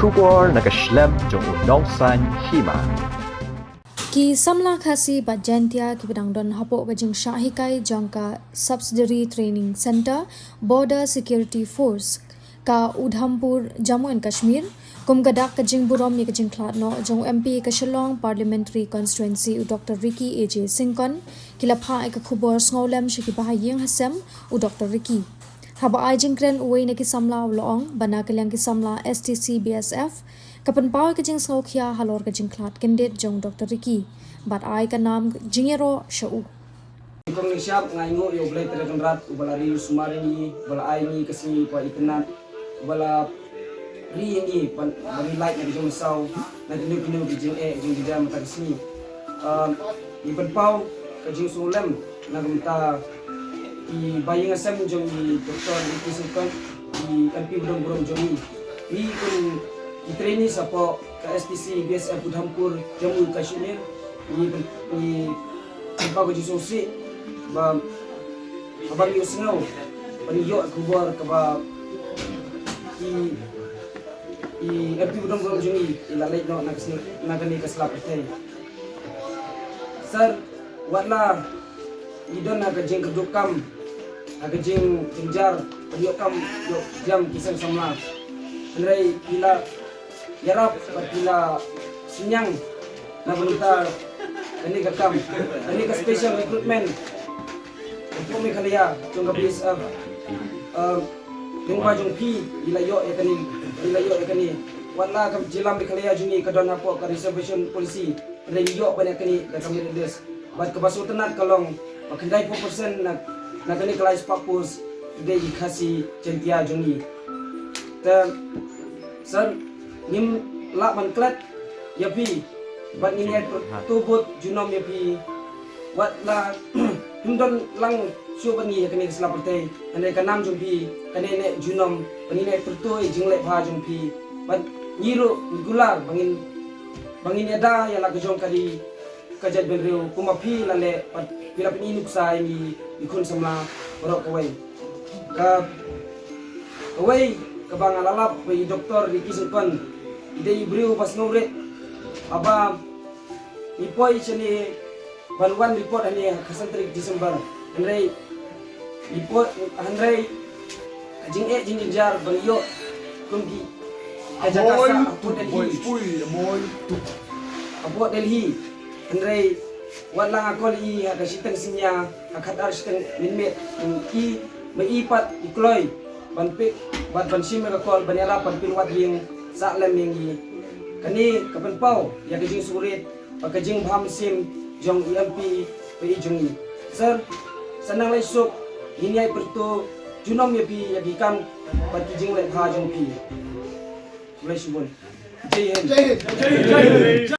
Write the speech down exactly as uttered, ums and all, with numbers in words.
Khubor na ka shlem jong u nongsaiñ hima. Ki samla Khasi bad Jaintia kiba dang don hapoh ka jingshah hikai jong ka Subsidiary Training Centre, Border Security Force, ka Udhampur, Jammu and Kashmir, kum ka dak ka jingburom ïa ka jingkhlad noh jong u M P ka Shillong Parliamentary Constituency, u Doctor Ricky A J Syngkon, ki la phah ïa ka khubor sngewlem sha ki bahaïing hasem u Doctor Ricky. Haba ai jingkren uwei na ki samla u la ong ba na ka liang ki samla S T C B S F ka pynpaw ïa ka jingsngewkhia halor ka jingkhlad kyndit jong u Doctor Ricky bad ai ka nam jingïaroh sha u. Kong Nishap, nga ainguh ïa U Blei Trai Kynrad uba la ri u sumar ïa ngi, uba la ai ngi ka sngi ba itynnad, uba la ri ïa ngi ban, ban ri lait na ka jong saw na kino kino ki jingeh jingjynjar mynta ka sngi. Um, ngi pynpaw ka jingsngewlem na ka bynta ki bahaïing hasem jong i Doctor Ricky Syngkon, i M P ba don burom jong ngi. Ngi kum ki trainees hapoh ka S T C B S F Udhampur, Jammu Kashmir, ngi pyn-, ngi pynpaw ka jingsngewsih ba haba ngi ïohsngew ban ïoh khubor kaba i, i M P ba don burom jong ngi i la leit noh na ka sla-, na kane ka sla pyrthei. Sir, wat la i don ha ka jingkyrduh kam, ha ka jingjynjar, ban ïoh kam ïoh jam ki seng samla, hynrei i la ïarap bad i la synñiang na ka bynta kane ka kam, kane ka special recruitment hapoh Meghalaya jong ka B S F. Um, lyngba jong phi i la ïoh ïa kane, i la ïoh ïa kane. Wat la ka jylla Meghalaya jong ngi ka don hapoh ka reservation policy, hynrei ngi ïoh ban ïa kane da ka merit list. Bad kaba sngewtynnad ka long ba khyndai phew percent na, na kane ka lai spah post ki dei ki Khasi Jaintia jong ngi. Te sir, ngim lah ban klet ïa phi bad ngin ïai pyrto bud junom ïa phi. Wat la phim don lang shuh bad ngi ha kane ka sla pyrthei, hynrei ka nam jong phi ka neh neh junom bad ngin ïai pyrto ïa ka jingleh bha jong phi. Bad ngi ruh ngi kular ba ngin, ba ngin ïada ïa la ka jong ka ri ka jaitbynriew kumba phi la leh bad phi la pyni nuksa ïa ngi, i khun samla baroh kawei. Ka, kawei kaba nga la lap ba i Doctor Ricky Syngkon i dei i briew ba sngewrit. Haba ngi poi shane ban wan report hangne ha ka san tarik December, hynrei report, hynrei ka jingeh jingjynjar ba ngi ïoh kum ki ka jaka sah hapoh Delhi. Hapoh Delhi. Hynrei wat la nga call i ha ka shiteng synñia, ha ka khatar shiteng mynmiet, i, ma i pat i kloi ban pick bad ban shim ïa ka call ban ïarap ban pynwad ïing sah lem ïa ngi. Kane ka pynpaw ïa ka jingsngewrit bad ka jingbha mynsiem jong i M P ba i jong ngi. Sir, sa nang lai suk ngin ïai pyrto junom ïa phi ïa ki kam bad ki jingleh bha jong phi. Khublei shibun. Jai Hind.